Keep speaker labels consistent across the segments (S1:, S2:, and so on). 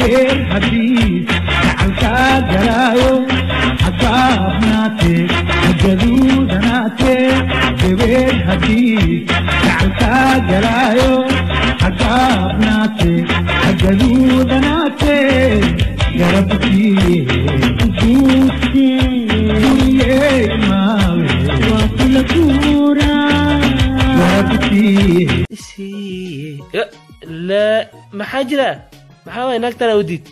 S1: Gabeer haddii gacalkaa galaayo hagaabnaate hagaduudanaate. Gabeer haddii gacalkaa galaayo hagaabnaate hagaduudanaate garabkiye guriyey maawe waa kula guuraa garabkiye.
S2: La maxaa jira? Maxaa waay naagtan awdiid?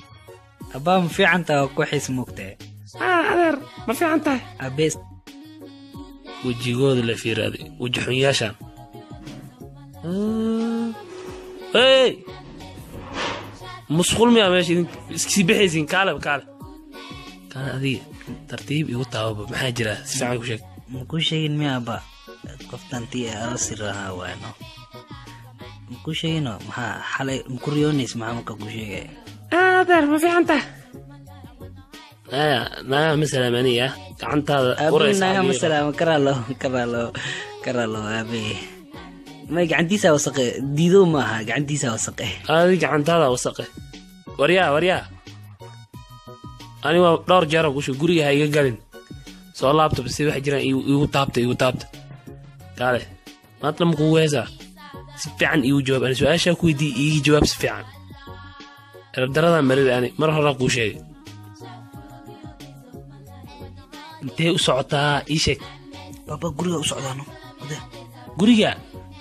S3: Abbaa, ma fiican tahay? Waa ku xiis moogtahay.
S2: Adeer, ma fiican tahay?
S3: Abees.
S2: Wejigooda la fiiraaday, weji xunyaashaan. Hey, musqul miyaa meesha idin iskasii bixaysiin? Kaale, kaale, kaale, adiga tartiib igu taababa. Maxaa jira? Si fiican ku sheeg.
S3: Makuu sheegin miya abba? Qoftan tii ala sirahaa waano makuu sheegino? Maxaa xalay maku riyoonays? Maxaa marka kuu sheegaya?
S2: Adeer, ma fiican tahay? Naya, naya, ma salaamaniya gacantaada.
S3: Aabe, naga ma salaamo. Karalo, karalo, karalo aabe. May, gacantiisa wasaqe. Diidow ma aha, gacantiisa wasaqe.
S2: Adi gacantaada wasaqe. Waryaa, waryaa, ani waa dhowr jeer oo kushu guriga ha iga galin. Soo laabta basi, wax jiraan igu taabta, igu taabta. Kaale, maanta lama kugu heesaa. Si fiican iigu jawaab. Ani su-aashaa ku weydii iiga jawaab si fiican. Erabdaradan marida ani mar horaa kuu sheegay. Intee u socotaa? Ii sheeg.
S3: Baba, guriga u socdaano gudaha.
S2: Guriga?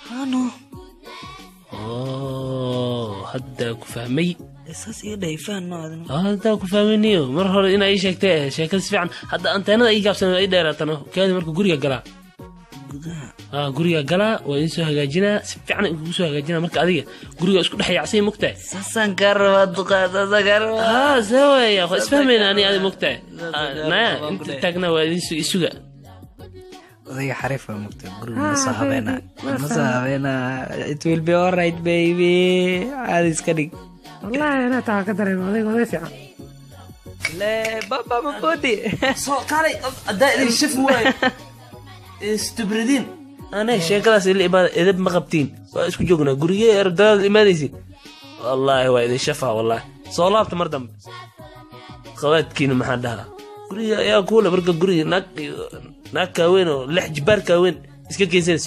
S3: Hano.
S2: Oo haddaa ku fahmay.
S3: Saas iga dhahay, fahan no adina.
S2: Haddaa ku fahmayniyo mar hore inaa ii sheegtay sheekada si fiican. Hadda anteenada ii gaabsan, ii dheeraatano kaadi. Marka guriga galaa.
S3: Gudaha.
S2: Guriga galaa, waa idin soo hagaajinaa, si fiican idinkugu soo hagaajinaa. Marka adiga guriga isku dhex yacsay, mogtahay?
S3: Saasaan kaa rabaa duqaa, saasaan kaa rabaa.
S2: Haa, see waaya, waa isfahmayna ani adi, mogtahay? Naya, inta taagnaa waa idin isuga.
S3: Odayga xariif waa mugtay. Guriga ma soo habeena, ma soo habeena. It will be alright baby, caadi iska dhig.
S2: Wallaahi anaa taa ka dareema odayga, oday fiican.
S3: Le baba mabodi.
S2: Soo kaalay, haddaa idin shaf waayo istubridiin. Anay sheekadaas ila imaada, edeb ma qabtiin. Waa isku joognaa gurigee, erabdaraad imaadaysin. Wallaahi waa idin shafaa, wallaahi. Soo laabta mar dambe qabaadkiina. Maxaan dhahaa? Guriga ayaa kuule marka guriga naag iyo naag kaaweyn oo 6 jibaar kaaweyn iska geysan.